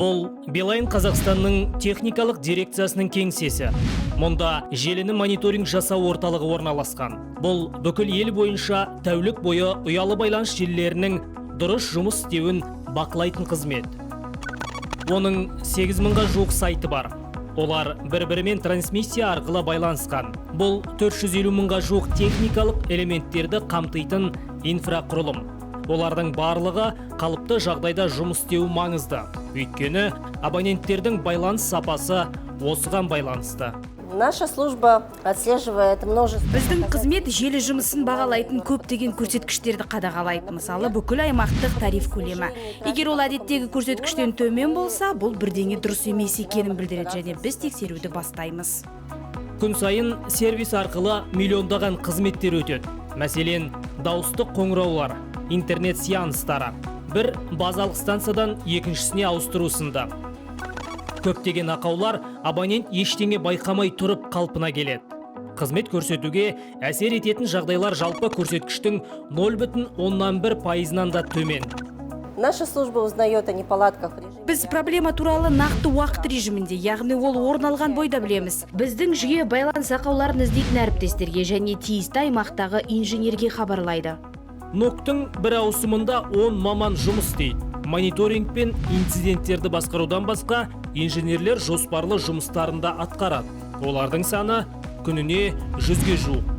Бұл Билайн Қазақстанның техникалық дирекциясының кеңсесі. Мұнда желіні мониторинг жасау орталығы орналасқан. Бұл бүкіл ел бойынша тәулік бойы ұялы байланыс желілерінің дұрыс жұмыс істеуін бақылайтын қызмет. Оның 8 мыңға жуық сайты бар. Олар бір-бірімен трансмиссия арқылы байланысқан. Бұл 450 мыңға жуық техникалық элементтерді қамтитын инфрақұрылым. Олардың барлығы қалыпты жағдайда жұмыс істеуі маңызды. Өйткені абоненттердің байланыс сапасы осыған байланысты. Наша служба отслеживает множество Біздің қызмет желі жұмысын бағалайтын көптеген көрсеткіштерді қадағалайды. Мысалы, бүкіл аймақтық тариф көлемі. Егер ол әдеттегі көрсеткіштен төмен болса, бұл бірдеңе дұрыс емес екенін білдіреді және біз тексеруді бастаймыз. Күн сайын сервис арқылы миллиондаған қызметтер өтеді. Мәселен, дауыстық қоңыраулар, интернет сеанстары, бір базалық станциядан екіншісіне ауыстыру сынды. Көптеген ақаулар абонент ештеңе байқамай тұрып қалпына келеді. Қызмет көрсетуге әсер ететін жағдайлар жалпы көрсеткіштің 0,1%-ынан да төмен. Наша служба узнает о неполадках в режиме Біз проблема туралы нақты уақыт режимінде, яғни ол орын алған бойда білеміз. Біздің жүйе байланыс ақауларын іздейтін әріптестерге және тиісті аймақтағы инженерге хабарлайды. НОК-тың бір ауысымында 10 маман жұмыс істейді. Мониторинг пен инциденттерді басқарудан басқа, инженерлер жоспарлы жұмыстарын да атқарады. Олардың саны күніне 100-ге жуық.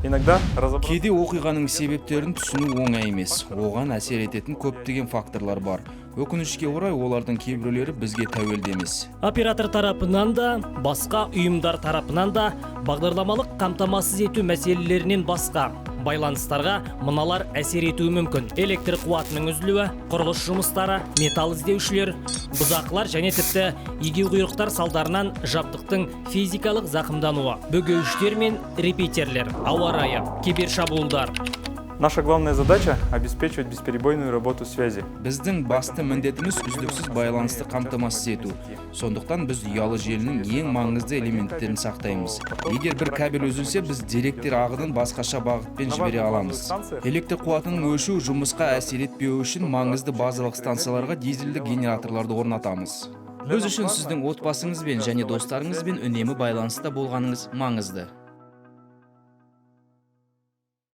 Иногда разобраться Кейде оқиғаның себептерін түсіну оңай емес. Оған әсер ететін көптеген факторлар бар. Өкінішке орай, олардың кейбіреулері бізге тәуелді емес. Оператор тарапынан да, басқа ұйымдар тарапынан да бағдарламалық қамтамасыз ету мәселелерінен басқа байланыстарға мыналар әсер етуі мүмкін: электр қуатының үзілуі, құрылыс жұмыстары, металл іздеушілер, бұзақылар және тіпті егеуқұйрықтар салдарынан жабдықтың физикалық зақымдануы, бөгеуіштер мен репитерлер, ауа райы, кибершабуылдар. Наша главная задача – обеспечивать бесперебойную работу связи. Біздің басты міндетіміз – үздіксіз байланысты қамтамасыз ету. Сондықтан біз ұялы желінің ең маңызды элементтерін сақтаймыз. Егер бір кабель үзілсе, біз деректер ағынын басқаша бағытпен жібере аламыз. Электр қуатының өшуі жұмысқа әсер етпеуі үшін маңызды базалық станцияларға дизельді генераторларды орнатамыз. Біз үшін сіздің отбасыңызбен және достарыңызбен үнемі байланыста болғаныңыз маңызды.